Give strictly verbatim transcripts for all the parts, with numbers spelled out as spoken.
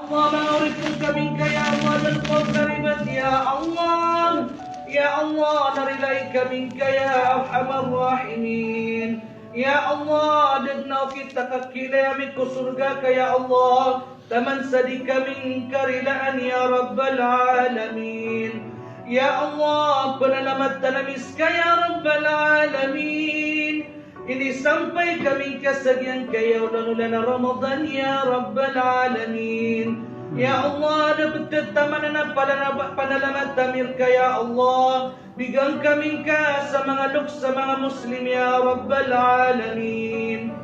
Allah, manga oripn kami ngka ya Allah, darpa o karibat ya Allah. Ya Allah, na rilai kami ngka ya Arhamar Rahimin. Ya Allah, da dn a okit a kakiilay ami ko sorga ka ya Allah, taman sa di kami ngka rilaan ya Rabbal Alamin. Ya Allah, panalamatan ami ska ya Rabbal Alamin. Inisampay kami ngka sa giyangkaya olan-olan a Ramadan ya Rabbal Alamin. Ya Allah, da ptataman a panala-, panalamatan ami rka ya Allah. Bigan kami ngka sa manga loks a manga Muslim ya Rabbal Alamin.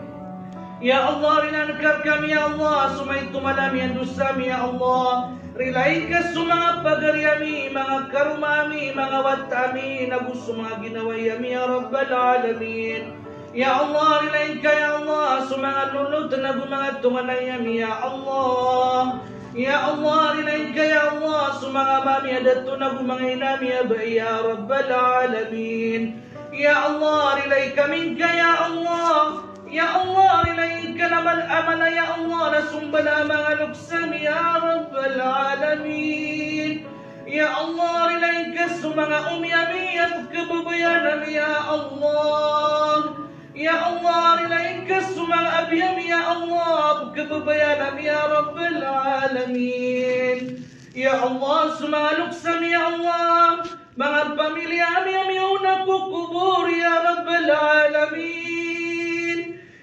Ya Allah, rilaan ka rkami ya Allah so maito man ami a dosa ami ya Allah. Rilai ngka so manga pagari ami, manga karoma ami, manga wata ami, nago so manga ginawai ami ya Rabbal Alamin. Ya Allah, rilai ngka ya Allah so manga lolot nago manga tonganay ami ya Allah. Ya Allah, rilai ngka ya Allah so manga ama ami a dato nago manga ina ami a bai ya Rabbal Alamin. Ya Allah, rilai kami ngka ya Allah. Ya Allah, rilai ngka na mal-, a mala ya Allah na so mbala a manga loks ami ya Rabbal Alamin. Ya Allah, rilai ngka so manga omi ami a pkhababayaan ami ya Allah. Ya Allah, rilai ngka so manga abi ami ya Allah a pkhababayaan ami ya Rabbal Alamin. Ya Allah, so manga loks ami ya Allah, manga pamilya ami a miyaona ko kobor ya Rabbal Alamin.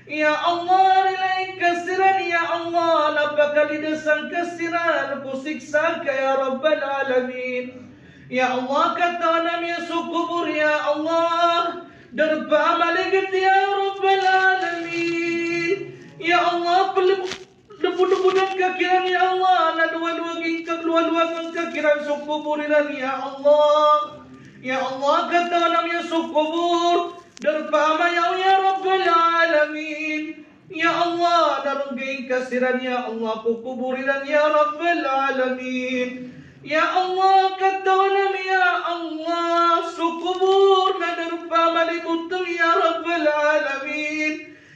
Ya Allah, rilai ngka siran ya Allah, na pakalidasan ka siran ko siksa ka ya Rabbal Alamin. Ya Allah, katawan ami a so kobor ya Allah, darpa a maligat ya Rabbal Alamin. Ya Allah, peleb-, lebodan ka kiran ya Allah, na lowa-lowagan ka, lowa-lowagan ka kiran so kobor iran ya Allah. Ya Allah, katawan ami a so kobor, darpa a mayaw ya Rabbal Alamin. Ya Allah, na renggain ka siran ya Allah ko kobor iran ya Rabbal Alamin. Ya Allah, katawan ami ya Allah so kobor na darpa a maliboteng ya Rabbal Alamin.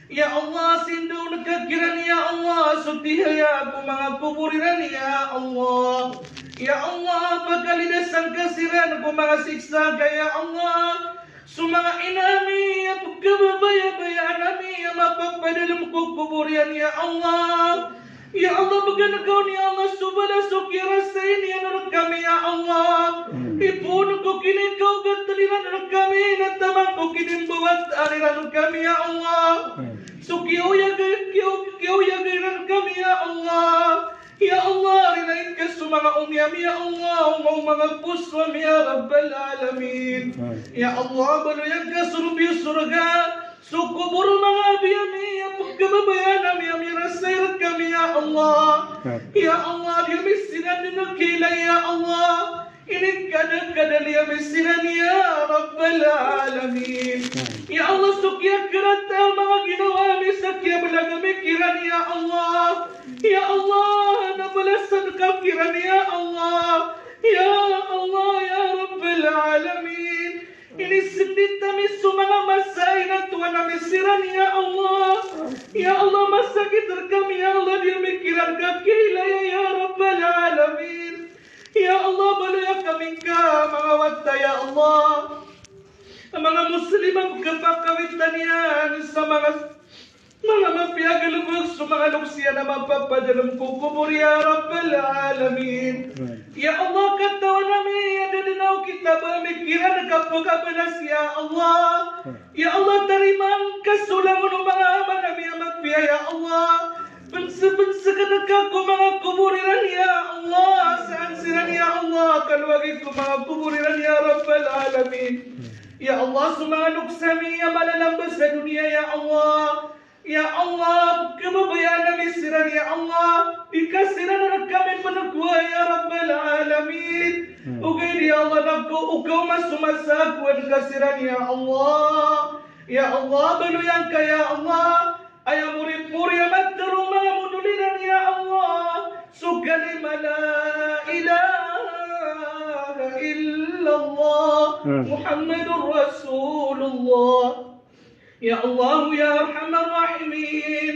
Ya Allah, sindaon ka kiran ya Allah so tihaya ko manga kobor iran ya Allah. Ya Allah, pakalidasan ka siran ko manga siksa ka ya Allah. So manga ina ami a pkhababayaan ami a mapapadalem ko kobor iyan ya Allah. Ya Allah, bgan ka on ya Allah so bala so kiyarasain iyan rkami ya Allah. Amin. Ipoon ko kinikaogat iran rkami na taman ko kinimbawataan iran rkami ya Allah. Amin. So kiyaoyaga, kiyaw-, kiyaoyaga iran rkami ya Allah. Ya Allah, rilai ngka so manga omi ami ya Allah, o manga poso ami ya Rabbal Alamin. Amin. Ya Allah, baloy angka so lobi o sorga, so kobor o manga abi ami a pkhababayaan ami a miyarasay rkami ya Allah. Amin. Ya Allah, di ami siran dn kailay ya Allah. Inikadakadali ami siran ya Rabbal Alamin. Amin. Ya Allah, so kiyakarata a manga ginawa ami sa kiyablag ami kiran ya Allah. Ya Allah, na balasan ka kiran ya Allah. Ya Allah, ya Rabbal Alamin. Inisndit ami so manga masa a inatowan ami siran ya Allah. Ya Allah, masakit rkami ya Allah, di ami kiran kakiilaya ya Rabbal Alamin. Ya Allah, baloya kami ngka manga wata ya Allah. Manga Muslim a kapakawitan iyan sa manga Manga mapiya a galebek so manga loks iyan a mapapadalem ko kobor ya Rabbal Alamin. Amin. Ya Allah, katawan ami a da dn a okit a ba ami kiran a kapakabalas ya Allah. Amin. Ya Allah, tarimaa ngka so langon o manga amal ami a mapiya ya Allah. Pnsepensekn ka ko manga kobor iran ya Allah. Saan siran ya Allah kalowagi ko manga kobor iran ya Rabbal Alamin. Amin. Ya Allah, so manga loks ami a malalamba sa doniya ya Allah. Ya Allah, kababayaan ami siran ya Allah, di ka siran rkami pnkowa ya Rabbal Alamin. Hmm. Ogaid ya Allah na ko, o kaoma so masa a kowaan ka siran ya Allah. Ya Allah, baloya ngka ya Allah, aya moripori a matero o manga mondol iran ya Allah so kalima la ilaha illallah, hmm, Muhammadur Rasulullah. Ya Allah, ya Arhamar Rahimin.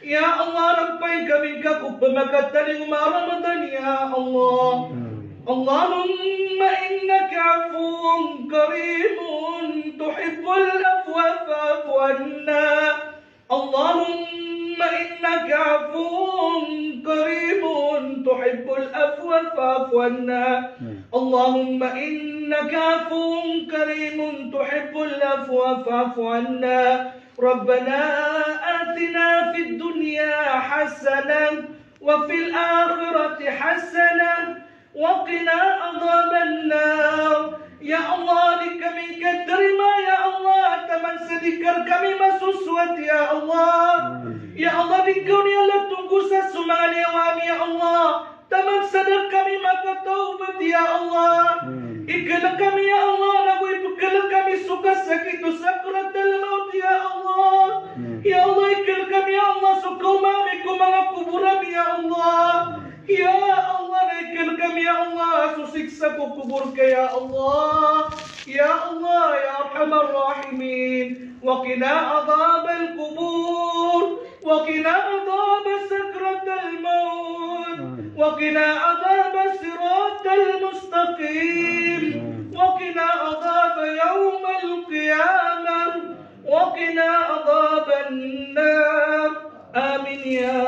Ya Allah, rampay kami ka ko pmakataning o Ramadan, ya Allah. Allahumma innaka afuwun karimun tuhibbul afwa fa'fu anna. Allahumma innaka afuwun karimun tuhibbul afwa fa'fu anna. Allahumma innaka afuwun karimun tuhibbul afwa fa'fu anna. Rabbana atina fid dunya hasanah wa fil akhirati hasanah wa qina adhaban nar. Ya Allah, di kami katarima, ya Allah, taman sa di ka rkami masosowat, ya Allah. Ya Allah, di ka niyan latonggosa so manga niyawa ami, ya Allah. Taman sa da kami makatawbat, ya Allah. Ikl kami, ya Allah, nago ipkl kami so kasakit o sakaratal mawt, ya Allah. Ya Allah, ikl kami, ya Allah, so kaoma ami ko manga kobor ami, ya Allah. Ya Allah, na ikl kami, ya Allah, so siksa ko kobor ka, ya Allah. Ya Allah, ya arhamar rahimin. Wa qina adhabal qubur. Wa qina adhab sakratil maut. Wa qina adhabas siratil mustaqim. Wa qina adhab yawmil qiyamah. Wa qina adhaban nar. Amin ya